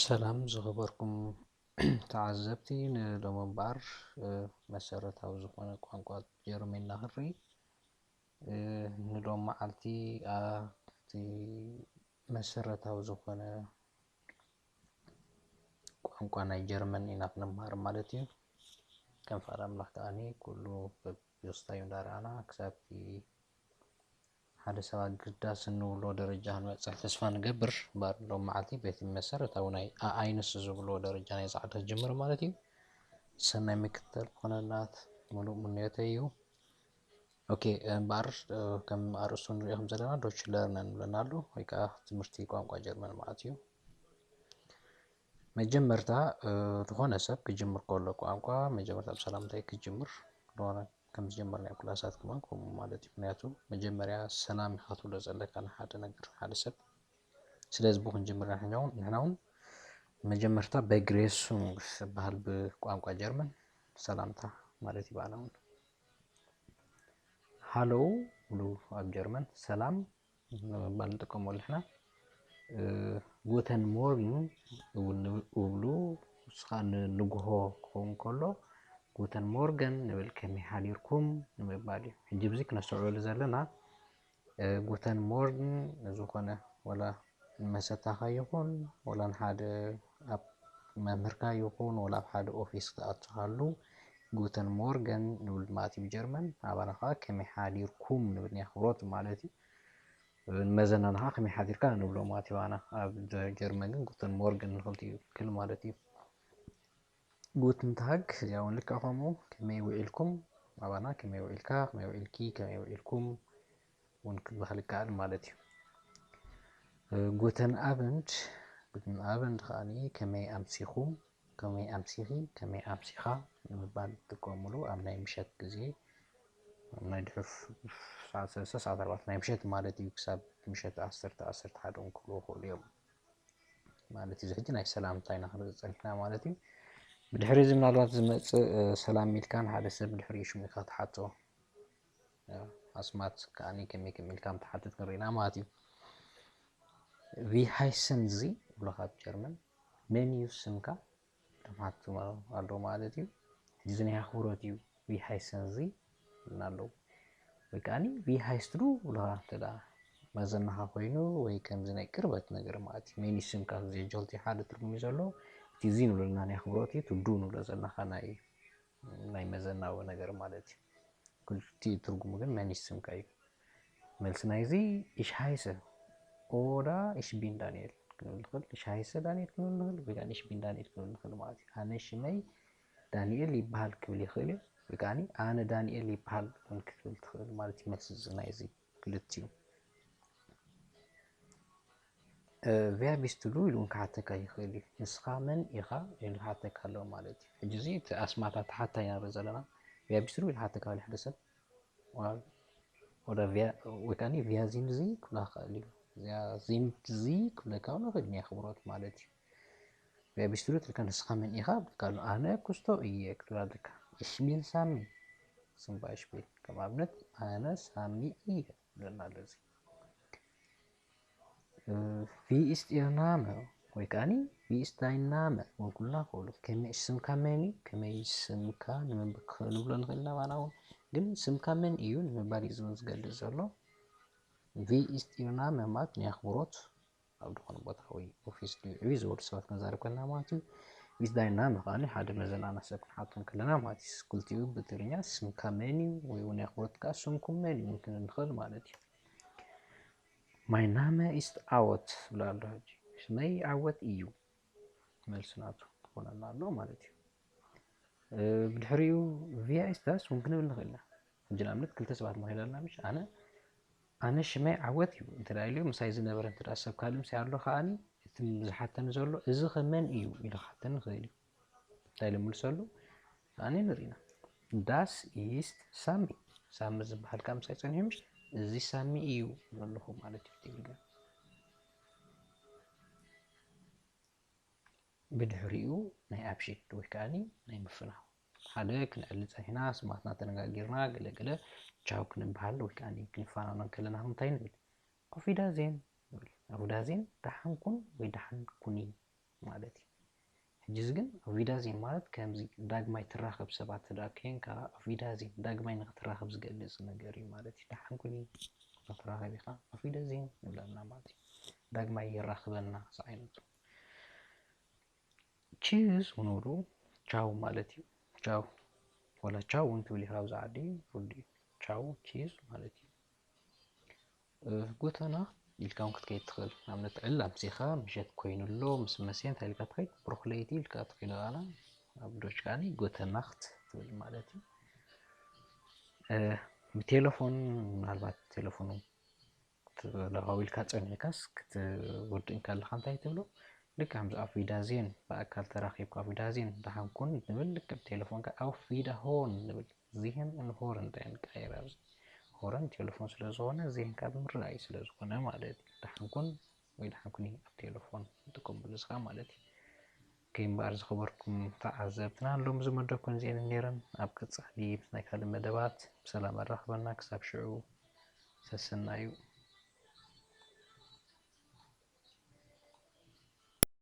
ሰላም ዝኸበርኩም ተዓዘብቲ፣ ንሎሚ እምበኣር፣ እ፣ መሰረታዊ ዝኾነ ቋንቋ ጀርመን ኢና ክንርኢ። እ፣ ንሎሚ መዓልቲ ኣብቲ መሰረታዊ ዝኾነ ቋንቋ ናይ ጀርመን ኢና ክንመሃር ማለት እዩ። ከም ፍቓድ ኣምላኽ ከኣኒ ኩሉ በብስታዩ እንዳረኣና ክሳብ እቲ ሓደ ሰብ ኣገዳሲ እንብሎ ደረጃ ክንበጽሕ ተስፋ ንገብር። እምበኣር ሎም መዓልቲ በቲ መሰረታዊ ናይ ኣኣይንስ ዝብሎ ደረጃ ናይ ጻዕዳ ጅምር ማለት እዩ። ሰናይ ምክትታል ክኾነልና ምሉእ ምንዮተይ እዩ። ኦኬ፣ እምበኣር፣ እ፣ ከም ኣርእስቱ ንሪኦ ከም ዘለና ዶች ለርነን ንብለና ኣሎ፣ ወይ ከዓ ትምህርቲ ቋንቋ ጀርመን ማለት እዩ። መጀመርታ፣ እ፣ ዝኾነ ሰብ ክጅምር ከሎ ቋንቋ መጀመርታ ብሰላምታ እዩ ክጅምር። ዝኾነ ከም ዝጀመርናዮ ክላሳት ከማን ከምኡ ማለት እዩ። ምክንያቱ መጀመርያ ሰላም ኢኻ ትብሎ ዘለካ ንሓደ ነገር፣ ሓደ ሰብ። ስለዚ ብኡ ክንጅምር ኢና ንሕና እውን፣ ንሕና እውን መጀመርታ በግሬሱንግ ዝበሃል ብቋንቋ ጀርመን ሰላምታ ማለት እዩ። ባና እውን ሃሎ ብሉ ኣብ ጀርመን ሰላም ንምባል ንጥቀመሉ ንሕና። እ፣ ጉተን ሞርግን እውን ንብ-፣ እብሉ፣ ንስኻ ን-፣ ንግሆ ክኸውን ከሎ ጉተን ሞርገን ንብል፣ ከመይ ሓዲርኩም ንምባል እዩ። ሕጂ ብዚ ክነስተውዕሉ ዘለና፣ እ፣ ጉተን ሞርግን ንዝኾነ ወላ ንመሰታኻ ይኹን ወላ ንሓደ ኣብ መምህርካ ይኹን ወላ ኣብ ሓደ ኦፊስ ክትኣቱ ከሉ ጉተን ሞርገን ንብል ማለት እዩ ብጀርመን። ኣባና ከዓ ከመይ ሓዲርኩም ንብል ናይ ኣኽብሮት ማለት እዩ። ንመዘናና ከዓ ከመይ ሓዲርካ ንብሎ ማለት እዩ። ኣና ኣብ ጀ-፣ ጀርመን ግን ጉተን ሞርገን ንኽልቲኡ ክል ማለት እዩ። ጉትን ታግ ያውን ልክዕ ከምኡ ከመይ ውዒልኩም፣ ኣባና ከመይ ውዒልካ፣ ከመይ ውዒልኪ፣ ከመይ ውዒልኩም እውን ክበሃል ይከኣል ማለት እዩ። እ፣ ጉተን ኣበንድ፣ ጉተን ኣበንድ ከኣኒ ከመይ ኣምሲኹም፣ ከመይ ኣምሲኺ፣ ከመይ ኣምሲኻ ንምባል ትጥቀሙሉ ኣብ ናይ ምሸት ግዜ፣ ኣብ ናይ ድሑር ሰዓት ሰለስተ፣ ሰዓት ኣርባዕተ ናይ ምሸት ማለት እዩ። ክሳብ ምሸት ዓሰርተ፣ ዓሰርተ ሓደ እውን ክብሉ ይኽእሉ እዮም ማለት እዩ። እዚ ሕጂ ናይ ሰላምታ ኢና ክንርኢ ጸኒሕና ማለት እዩ። ብድሕሪ እዚ ምናልባት ዝመጽእ፣ እ፣ ሰላም ኢልካ ንሓደ ሰብ ብድሕሪኡ ሽሙ ኢኻ ትሓቶ። እ፣ ኣስማት ከኣኒ ከመይ ከመይ ኢልካ ምትሓትት ንርኢና ማለት እዩ። ቪ ሃይሰን ዚ ይብሉኻ ኣብ ጀርመን። መን እዩ ስምካ? ተማቱ ኣሎ ማለት እዩ። ሕጂ እዚ ናይ ኣኽብሮት እዩ። ቪ ሃይሰን ዚ ይብሉና ኣለዉ። ወይ ከኣኒ ቪ ሃይስት ዱ ይብሉኻ እንተ ደኣ መዘናኻ ኮይኑ ወይ ከምዚ ናይ ቅርበት ነገር ማለት እዩ። መን እዩ ስምካ ዘይጀልቲ ሓደ ትርጉም እዩ ዘሎ። እቲ እዚ ንብለልና ናይ ኣኽብሮት እዩ። እቲ ዱ ንብሎ ዘለና ኸኣ ናይ፣ ናይ መዘናዊ ነገር ማለት እዩ። ክልቲኡ ትርጉሙ ግን መን እዩ ስምካ እዩ። መልሲ ናይዚ፣ ich heiße oder ich bin Daniel ክንብል ንኽእል። Ich heiße Daniel ክንብል ንኽእል፣ ወይ ከዓ ich bin Daniel ክንብል ንኽእል ማለት እዩ። ኣነ ሽመይ ዳንኤል ይበሃል ክብል ይኽእል እዩ፣ ወይ ከዓ ኣነ ዳንኤል ይበሃል እውን ክትብል ትኽእል ማለት እዩ። መልሲ እዚ ናይዚ ክልቲኡ። እ፣ wer bist du ኢሉ እውን ክሓተካ ይኽእል እዩ። ንስኻ መን ኢኻ ኢሉ ክሓተካ ኣለዎ ማለት እዩ። ሕጂ እዚ እቲ ኣስማታ ተሓታይ ኢና ንርኢ ዘለና። Wer bist du ኢሉ ክሓተካ ይኽእል ሓደ ሰብ። ዋ-፣ ወደ ቪያ-፣ ወይ ከኣኒ wer sind Sie ክብላ ክኽእል እዩ። Wer sind Sie ክብለካ እውን ይኽእል ናይ ኣኽብሮት ማለት እዩ። Wer bist du ትልካ ንስኻ መን ኢኻ ክብለካ ኣሎ። ኣነ ኩስቶ እየ ክትብል ኣለካ። Ich bin ሳሚ። Zum Beispiel፣ ከም ኣብነት ኣነ ሳሚ እየ ክብለና ኣሎ እዚ። እ፣ Wie ist Ihr Name ወይ ከኣኒ Wie ist dein Name እውን ክብሉና ይኽእሉ። ከመይ ስምካ መን እዩ? ከመይ ስምካ ንምብ-፣ ክንብሎ ንኽእል ኢና ባና እውን። ግን ስምካ መን እዩ ንምባል እዩ እዚ እውን ዝገልጽ ዘሎ። Wie ist Ihr Name ማለት ናይ ኣኽብሮት ኣብ ዝኾነ ቦታ ወይ ኦፊስ ድዩ ዕብይ ዝበሉ ሰባት ክንዛረብ ከለና ማለት እዩ። Wie ist dein Name ከኣኒ ሓደ መዘናና ሰብ ክንሓቶ ከለና ማለት እዩ። ክልቲኡ ብትግርኛ ስምካ መን እዩ ወይ እውን ናይ ኣኽብሮት ከኣ ስምኩም መን እዩ ክንብል ንኽእል ማለት እዩ። Mein Name ist ዓወት ይብላ ኣሎ። ሕጂ ሽመይ ዓወት እዩ መልሲ ናቱ ክኾነና ኣሎ ማለት እዩ። እ፣ ብድሕሪኡ Wer ist das እውን ክንብል ንኽእል ኢና። ሕጂ ንኣብነት ክልተ ሰባት ንኽእል ኣለና፣ ምሽ? ኣነ፣ ኣነ ሽመይ ዓወት እዩ እንተ ደኣ ኢሉ፣ ምሳይ ዝነበረ እንተ ደኣ ሰብ ካልእ ምሳይ ኣሎ ከኣኒ፣ እቲ ዝሓተኒ ዘሎ እዚ ኸ መን እዩ ኢሉ ክሓተኒ ይኽእል እዩ። እንታይ ኢለ ምልሰሉ? ኣነ ንርኢና። Das ist ሳሚ። ሳሚ ዝበሃል ከኣ ምሳይ ጸኒሑ፣ ምሽ? እዚ ሳሚ እዩ ኣለኹ ማለት እዩ ብትግርኛ። ብድሕሪኡ ናይ ኣብሽት ወይ ከኣኒ ናይ ምፍናው። ሓደ ክንዕሊ ጸኒሕና፣ ስማትና ተነጋጊርና፣ ገለ ገለ ቻው ክንበሃል ወይ ከኣኒ ክንፈናኖ ከለና እንታይ ንብል? Auf Wiedersehen ንብል። Auf Wiedersehen፣ ደሓን ኩን ወይ ደሓን ኩኒ። ማለት እዩ። ሕጂስ ግን ኦፍ ዊዳዜን ማለት ከምዚ ዳግማይ ትራኸብ ሰባት እንተ ደኣ ኮይንካ፣ ኦፍ ዊዳዜን ዳግማይ ንኽትራኸብ ዝገልጽ ነገር እዩ ማለት እዩ። ደሓን ኩኒ፣ ንኽትራኸብ ኢኻ፣ ኦፍ ዊዳዜን ንብለና ማለት እዩ። ዳግማይ የራኽበና ዝዓይነቱ። ቺዝ ንብሉ ቻው ማለት እዩ። ቻው ወላ ቻው እውን ትብል ኢኻ ኣብዚ ዓዲ ርዱእ እዩ። ቻው ቺዝ ማለት እዩ። ጉተና ኢልካ እውን ክትከይድ ትኽእል። ንኣብነት ዕል ኣምሲኻ ምሸት ኮይኑ ኣሎ ምስ መሰ እንታይ ኢልካ ትኸይድ? ብሩኽ ለይቲ ኢልካ ትኸይድ። ኣና ኣብ ዶች ከዓኒ ጉተ ናኽት ትብል ማለት እዩ። ብቴሌፎን ምናልባት ቴሌፎኑ ተደዋዊልካ ጸኒሕካስ ክትውድእ እንከለኻ እንታይ ትብሎ? ልክዕ ከምዚ ኣፍ ዊዳዜን ብኣካል ተራኺብካ ኣፍ ዊዳዜን ደሓን ኩን ትብል፣ ልክዕ ብቴሌፎን ከኣ ኣፍ ዊዳሆን ንብል። ዚህን ን ሆርን እንታይ ንቀይር ኣብዚ? ሆርን ቴሌፎን ስለ ዝኾነ ዚህን ከኣ ብምርዳእ እዩ ስለ ዝኾነ ማለት እዩ። ደሓን ኩን ወይ ደሓን ኩኒ ኣብ ቴሌፎን ትጥቀመሉ ንስኻ ማለት እዩ። ከይ እምበኣር ዝኸበርኩም ተዓዘብትና ሎም ዝመደብኩም እዚአን ነይረን። ኣብ ቀጻሊ ምስ ናይ ካልእ መደባት ብሰላም ኣራኽበና። ክሳብ ሽዑ ሰስና እዩ።